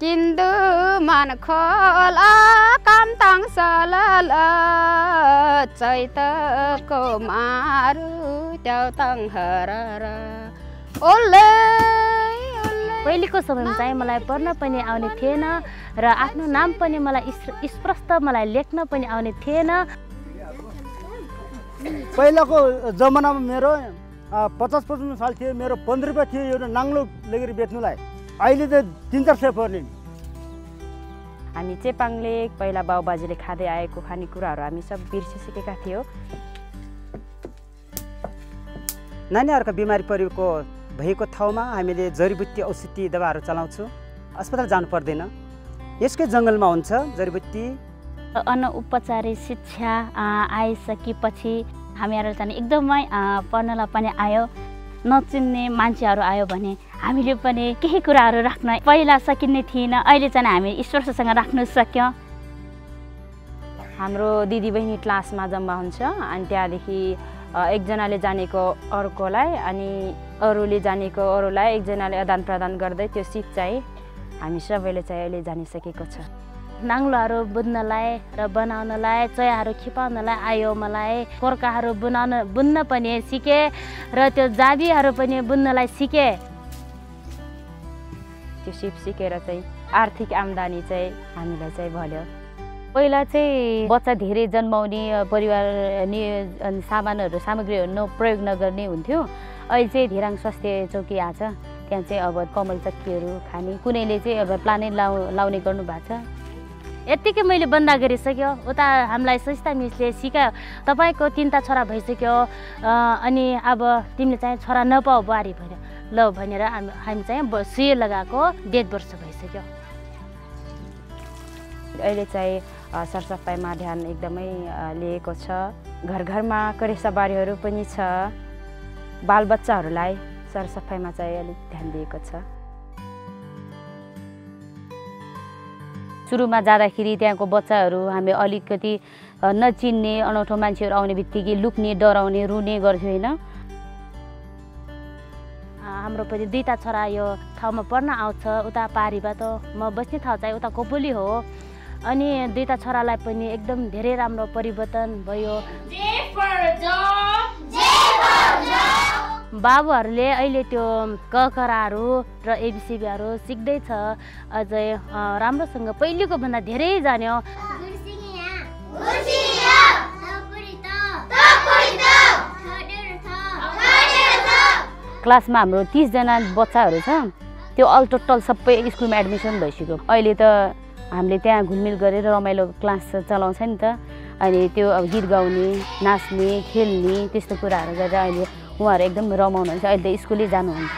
किन्दु मन खोल कामताङ सलल चैतको मारु ट्याउताङ हरर ओले पहिलेको समयमा चाहिँ मलाई पढ्न पनि आउने थिएन र आफ्नो नाम पनि मलाई स्पष्ट मलाई लेख्न पनि आउने थिएन। पहिलाको जमानामा मेरो 50-55 साल थियो, मेरो 15 रुपियाँ थियो एउटा नाङ्लो लगेर बेच्नुलाई। अहिले त 3-4 सय पर्ने। हामी चेपाङले पहिला बाउबाजेले खाँदै आएको खानेकुराहरू हामी सब बिर्सिसकेका थियौँ। नानीहरूको बिमारी भएको ठाउँमा हामीले जडीबुटी औषधि दबाईहरू चलाउँछौँ। अस्पताल जानु पर्दैन, यसकै जङ्गलमा हुन्छ जडीबुटी। अनौपचारिक शिक्षा आइसकेपछि हामीहरू चाहिँ एकदमै पढ्नलाई पनि आयो। नचिन्ने मान्छेहरू आयो भने हामीले पनि केही कुराहरू राख्न पहिला सकिने थिएन, अहिले चाहिँ हामी स्पष्टसँग राख्न सक्यौँ। हाम्रो दिदीबहिनी क्लासमा जम्मा हुन्छ अनि त्यहाँदेखि एकजनाले जानेको अर्कोलाई अनि अरूले जानेको अरूलाई एकजनाले आदान प्रदान गर्दै त्यो सिप चाहिँ हामी सबैले चाहिँ अहिले जानिसकेको छ। नाङ्लोहरू बुन्नलाई र बनाउनलाई, चोयाहरू खिपाउनलाई आयो मलाई। कोर्काहरू बुन्न पनि सिकेँ र त्यो जाबीहरू पनि बुन्नलाई सिकेँ। त्यो सिप सिकेर चाहिँ आर्थिक आम्दानी चाहिँ हामीलाई चाहिँ भयो। पहिला चाहिँ बच्चा धेरै जन्माउने परिवार सामग्रीहरू प्रयोग नगर्ने हुन्थ्यो। अहिले चाहिँ धिराङ स्वास्थ्य चौकी आछ, त्यहाँ चाहिँ अब कमल चक्कीहरू खाने, कुनैले चाहिँ अब प्लानेट लाउने गर्नु भएको छ। यत्तिकै मैले बन्दा गरिसक्यो। उता हामीलाई सस्ता मिसले सिकायो, तपाईँको 3टा छोरा भइसक्यो अनि अब तिमीले चाहिँ छोरा नपाऊ बुहारी भन्यो। ल भनेर हामी चाहिँ सुई लगाएको 1.5 वर्ष भइसक्यो। अहिले चाहिँ सरसफाइमा ध्यान एकदमै लिएको छ। घर घरमा करेसाबारीहरू पनि छ। बालबच्चाहरूलाई सरसफाइमा चाहिँ अलिक ध्यान दिएको छ। सुरुमा जाँदाखेरि त्यहाँको बच्चाहरू हामी अलिकति नचिन्ने, अनौठो मान्छेहरू आउने बित्तिकै लुक्ने, डराउने, रुने गर्थ्यो होइन। हाम्रो पनि 2टा छोरा यो ठाउँमा पढ्न आउँछ। उता पारीबाट म बस्ने ठाउँ चाहिँ उता कोपोली हो। अनि 2टा छोरालाई पनि एकदम धेरै राम्रो परिवर्तन भयो। बाबुहरूले अहिले त्यो ककराहरू र एबिसिबीहरू सिक्दैछ अझै राम्रोसँग पहिलेको भन्दा धेरै जान्यो। क्लासमा हाम्रो 30 जना बच्चाहरू छ, त्यो अल टोटल सबै स्कुलमा एडमिसन भइसक्यो। अहिले त हामीले त्यहाँ घुलमिल गरेर रमाइलो क्लास चलाउँछ नि त। अनि त्यो अब गीत गाउने, नाच्ने, खेल्ने त्यस्तो कुराहरू गरेर अहिले उहाँहरू एकदम रमाउनुहुन्छ। अहिले त स्कुलै जानुहुन्छ।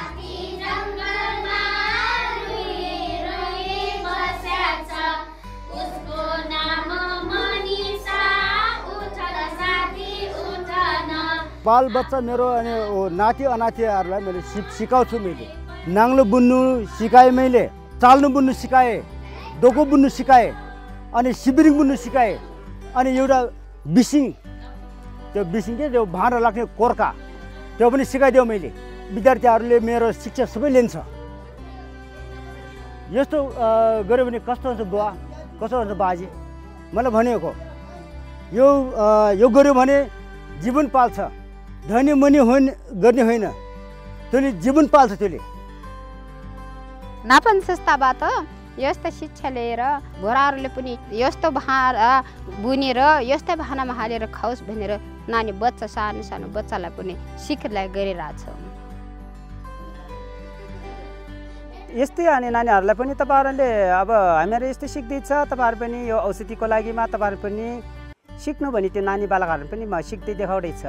बाल बच्चा मेरो अनि नाति अनातिहरूलाई मैले सिकाउँछु। मैले नाङ्लो बुन्नु सिकाएँ, मैले चाल्नु बुन्नु सिकाएँ, डोको बुन्नु सिकाएँ, अनि सिबिरिङ बुन्नु सिकाएँ, अनि एउटा बिसिङ, त्यो बिसिङ के त्यो भाँडा लाग्ने कोर्का त्यो पनि सिकाइदियो मैले। विद्यार्थीहरूले मेरो शिक्षा सबै लिन्छ। यस्तो गऱ्यो भने कस्तो हुन्छ बुवा, कस्तो हुन्छ बाजे, मैले भनेको यो गऱ्यो भने जीवन पाल्छ। धनी मनी गर्ने होइन, त्यसले जीवन पाल्छ। त्यसले नापन संस्थाबाट यस्तो शिक्षा लिएर छोराहरूले पनि यस्तो भाँडा बुनेर यस्तै भाँडामा हालेर खाओस् भनेर नानी बच्चा सानो सानो बच्चालाई पनि सिकाइ गरिरहेछ। यस्तै अनि नानीहरूलाई पनि तपाईँहरूले अब हामीहरू यस्तै सिक्दैछ, तपाईँहरू पनि यो औषधिको लागिमा तपाईँहरू पनि सिक्नु भने त्यो नानी बालकहरूले पनि सिक्दै देखाउँदैछ।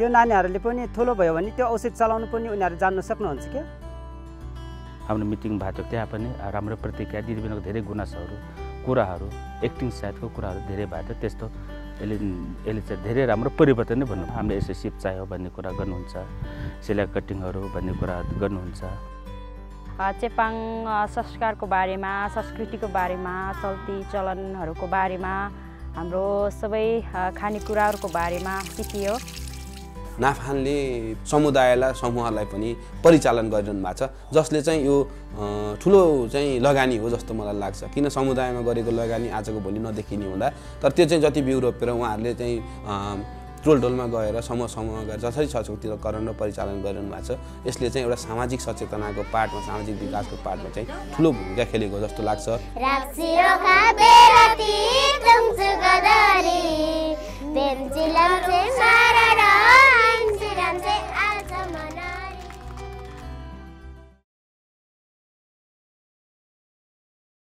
त्यो नानीहरूले पनि ठुलो भयो भने त्यो औषध चलाउनु पनि उनीहरू जान्न सक्नुहुन्छ क्या। हाम्रो मिटिङ भएको थियो, त्यहाँ पनि राम्रो प्रतिक्रिया, दिदीबहिनीको धेरै गुनासोहरू, कुराहरू, एक्टिङ सायदको कुराहरू धेरै भएको थियो। त्यस्तो यसले चाहिँ धेरै राम्रो परिवर्तन नै भन्नु। हामीले यसो सिप चाहियो भन्ने कुरा गर्नुहुन्छ, सिलाइ कटिङहरू भन्ने कुरा गर्नुहुन्छ। चेपाङ संस्कारको बारेमा, संस्कृतिको बारेमा, चल्ती चलनहरूको बारेमा, हाम्रो सबै खानेकुराहरूको बारेमा सिकियो। नाफानले समुदायलाई समूहलाई पनि परिचालन गरिरहनु भएको छ, जसले चाहिँ यो ठुलो चाहिँ लगानी हो जस्तो मलाई लाग्छ। किन समुदायमा गरेको लगानी आजको भोलि नदेखिने हुँदा, तर त्यो चाहिँ जति बिउ रोपेर उहाँहरूले चाहिँ टोलटोलमा गएर समूह गएर जसरी सशक्ति करण र परिचालन गरिरहनु भएको छ, यसले चाहिँ एउटा सामाजिक सचेतनाको पार्टमा, सामाजिक विकासको पार्टमा चाहिँ ठुलो भूमिका खेलेको जस्तो लाग्छ। पेन्सिल